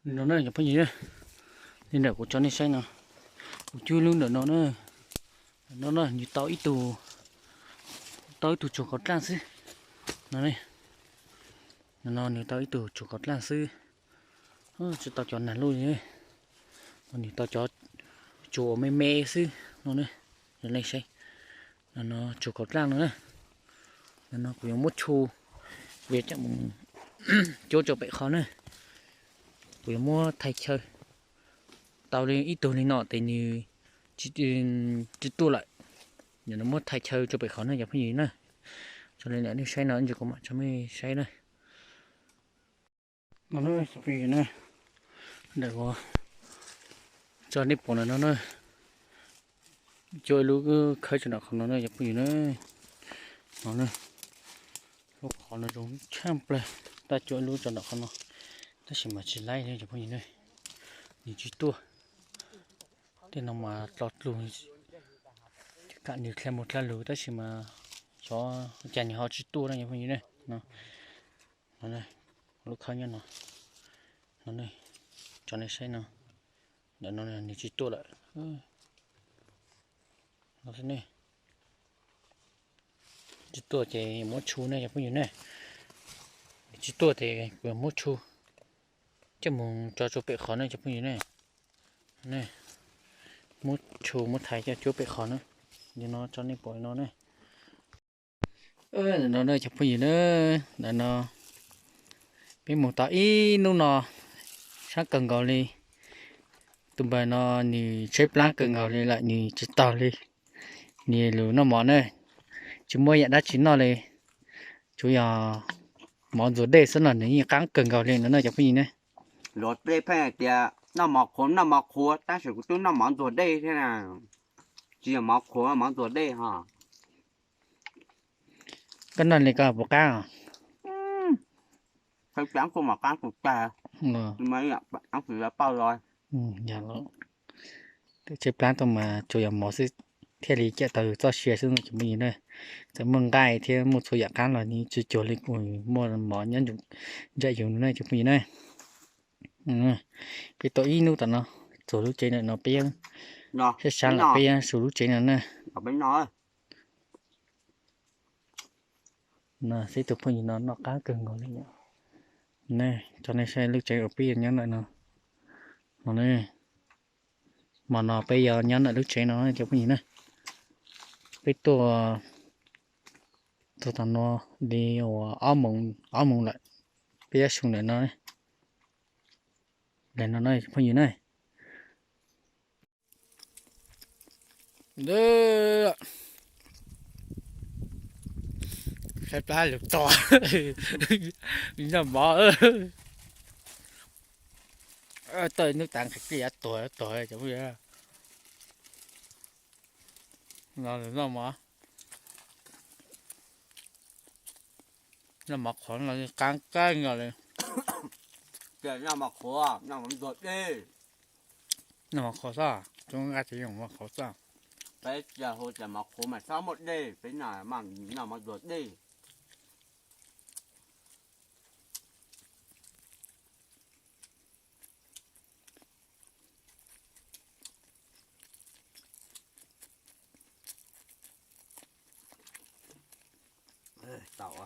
No na cov phooj ywg, li ntawm kuv tso nej saib no, kuv cub lub ntawm no na, ntawm no na nws tau ib tug, tau ib tug tsuas kaus dlaaj xwb no. No nws tau ib tug tsuas kaus dlaaj xwb, tsis tau cov nag luj li. Nws tau cov tsuas uas me me xwb no na. Nej saib, no tsuas kaus dlaaj no na. No kuv yuav muab tshu, kuv yuav coj mus cuab rau pem qhov na. Kuv yuav muab thais chaw tau li ib tug li no ces nws tsis tuaj lawm. Muab thais chaw rau pem qhov na cov phooj ywg na. Tso li ntawm nej saib no, ntsis kuv mam tso nej saib na. No na, ntawm kuv tso nej pom ntawm no na, cua ib lub khawb tso nram qhov no na cov phooj ywg na. No na, lub qhov no zoo tshaj plaws, tab cua ib lub tso nram qhov no, tab sis mas tsis laib cov phooj ywg na, nws tsis tuaj. Tej no mas dlo dlus, kam nws dlha mus dlha lug tab sis mas xyov cas nws ho tsis tuaj na cov phooj ywg na. No, lub khawb nyob no, no, tso nej saib no, ntawm no nws tsis tuaj lawm. No xwb ne, tsis tuaj ces muab tshu ne cov phooj ywg ne. Nws tsis tuaj ces kuv muab tshu coj mus tso rau pem qhov ne cov phooj ywg ne. Muab tshu muab thaiv coj cuab pem qhov na. Li no tso nej pom li no ne. Ntawm no na cov phooj ywg na, ntawm no peb mus tau ib hnub no sab kawg nkaus li. Tus npawg no nws tshaib plab kawg nkaus li lawm, nws tsis taug li. Nws lus noj mov na, tsis muaj yam dab tsi noj li, tsuas yog mov ntxuag dej xwb los nws yeej qaab kawg nkaus li no na cov phooj ywg ne. Luag tej pheej hais tias noj mov qhuav noj mov qhuav, tab sis kuv twb noj mov ntxuag dej thiab na, tsis yog mov qhuav mov ntxuag dej ho. Koj noj li koj puas qaab? Tshaib plab tuaj mas qaab tug tag, tshaib plab tuaj mas tsuas yog mov xwb thiaj li caj tau yus txoj sia xwb no cov phooj ywg na. Txawm muaj nqaij thiab muaj txhua yam qaab los nws tsis cuag li kuv muaj mov nyob ntsam yus no na cov phooj ywg na. Peb tau ib hnub tom no, txog lub tsev ntawm no peb, sab sab los peb su lub tsev no na. No xwb tus phooj ywg no noj qab kawg nkaus li. Tso nej saib lub tsev uas peb yuav nyob ntawm no. No, hmo no peb yuav nyob ntawm lub tsev no cov phooj ywg na. Peb tuaj txog tom no li uas ob moos lawm, peb yuav su ntawm no. Ntawm no no cov phooj ywg na. Tshaib plab lug tog, noj mov, tau ib hnub tas nqhis pliaj yav tuag tuag cov phooj ywg. Noj mov, noj mov qhuav no qaab kawg nkaus li. Noj mov qhuav, noj mov ntxuag dej. Noj mov qhuav xwb, tub nqaij tsis yoog mov qhuav xwb. Peb cia hu tias mov qhuav mas txhob muaj dej, peb noj mov ntxuag dej. Tau.